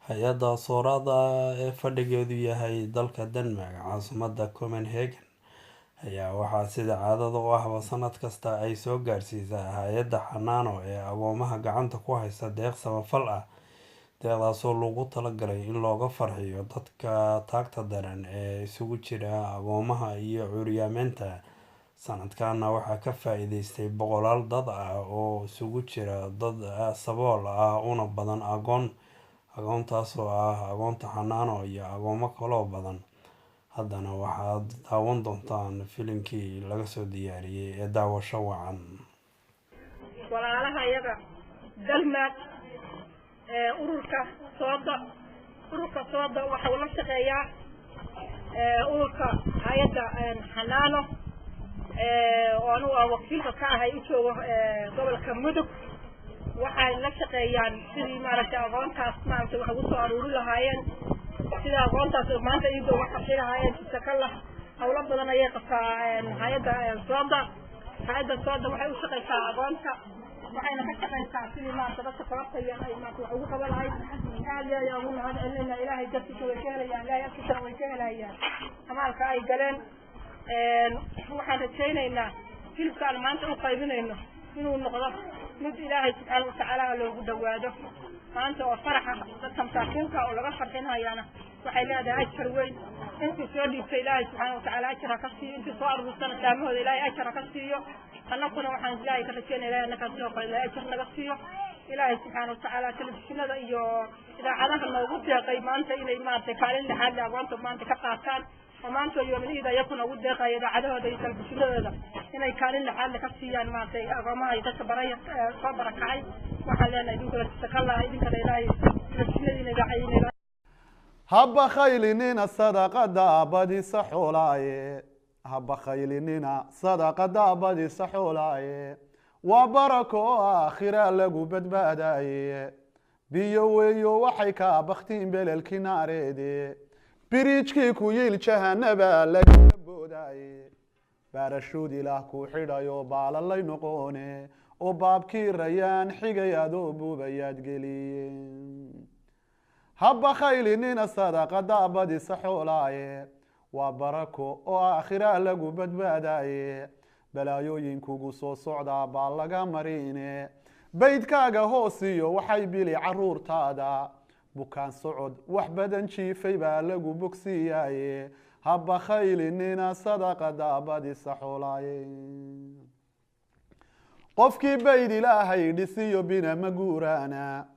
Hay-adda Soorada ee fadhigeedu yahay dalka Denmark, caasimadda Copenhagen, ayaa waxaa sida caadada u ahba sanad kasta ay soo gaarsiisaa hay-adda Xanaano ee agoomaha gacanta ku haysta deeq samafal ah, deeqdaasoo loogu talagalay in looga farxiyo dadka taagta daran ee isugu jira agoomaha iyo curyaameynta. Sanadkanna waxaa ka faa-iideystay boqolaal dad ah oo isugu jira dad sabool ah una badan agoon, agoontaasoo ah agoonta Xanaano iyo agoomo kaloo badan. Haddana waxaad daawan doontaan filinkii laga soo diyaariyey ee daawasho wacan. Walaalaha iyaga Dalmaad ee ururka Sooda, ururka Sooda waxa uu la shaqeeyaa ururka hay-adda Xanaano oo anugu aan wakiilka ka ahay u joogo gobolka Mudug. Waxay la shaqeeyaan sidii maaragtay aqoontaas maaragtay wax ugu soo aruuri lahaayeen, sida aqoontaas maanta iida uga qabsi lahaayeen. Jisakala hawlo badan ayay qabtaa hay-adda Sooda. Hay-adda Sooda waxay u shaqeysaa aqoonta, waxayna ka shaqeysaa sidii maarata dadka tabartaya ay maarata wax ugu qaban lahayd. Aad iyo aad ayaan ugu mahad celinayna. Ilaahay dartiisa way ka helayaan, Ilaahay agtiisana way ka helayaan amaalka ay galeen. Waxaan rajaynaynaa hilibka aan maanta u qaybinayno inuu noqdo mid Ilaahay subxaana watacaala loogu dhawaado. Maanta oo faraxa dadka masaakiinka oo laga farxinhayaana waxay leedahay ajar weyn. Intii soo dhiibtay Ilaahay subxaana watacaala ajar ha ka siiyo, intii soo aruursana saamahooda Ilaahay ajar ha ka siiyo. Annaguna waxaan Ilaahay ka rajaynaya Ilahay annagaa sidoo kale Ilaahay ajar naga siiyo. Ilaahay subxaana watacaala telefishinada iyo idaacadaha noogu deeqay maanta inay maaragtay kaalin lixaad le agoonta maanta ka qaataan, oo maanta yoomin iida iyakuna ugu deeqaya idaacadahooda iyo telefishinadooda inay kaalin lixaad le ka siiyaan maaragtay agoomaha iyo dadka baraya soo barakacay. Waxaan leenahay idinkuna jisakalla, idinkana Ilaahay telefishinadiina idaacadiina. Haba khaylinina sadaqada badisa xoolaaye, haba khaylinina sadaqada badisa xoolaaye, waa barako oo aakhira lagu badbaadaye. Biyo weeyo waxay kaa baktiin belelkii naareede, biriijkii ku yiil jahanaba lagaga boodaaye. Baarashuud Ilaah ku xidhayo baalalay noqoone, oo baabkii rayaan xigay adoo buubayaad geliye. Haba khaylinina sadaqada badisa xoolaaye, waa barako oo aakhira lagu badbaadaye. Balaayooyinkugu soo socdaa baa laga mariine, baydkaaga hoosiyo waxay bili caruurtaada. Bukaan socod wax badan jiifay baa lagu bogsiiyaaye. Haba khaylinina sadaqada badisa xoolaaye. Qofkii bayd Ilaahay dhisiyo bina ma guuraana,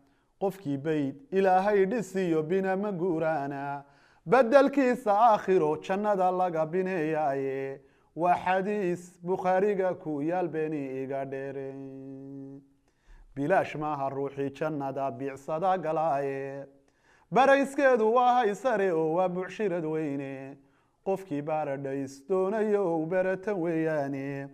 qofkii bayd Ilaahay dhisiyo bina ma guuraana, bedelkiisa aakhiro jannada laga bineeyaaye. Waa xadiis Bukhaariga ku yaal, beeni iga dheere. Bilaash maaha ruuxii jannada biicsada galaaye, barayskeedu waa haysare oo waa bucshirad weyne. Qofkii baaradhays doonayo ou baratan weeyaane.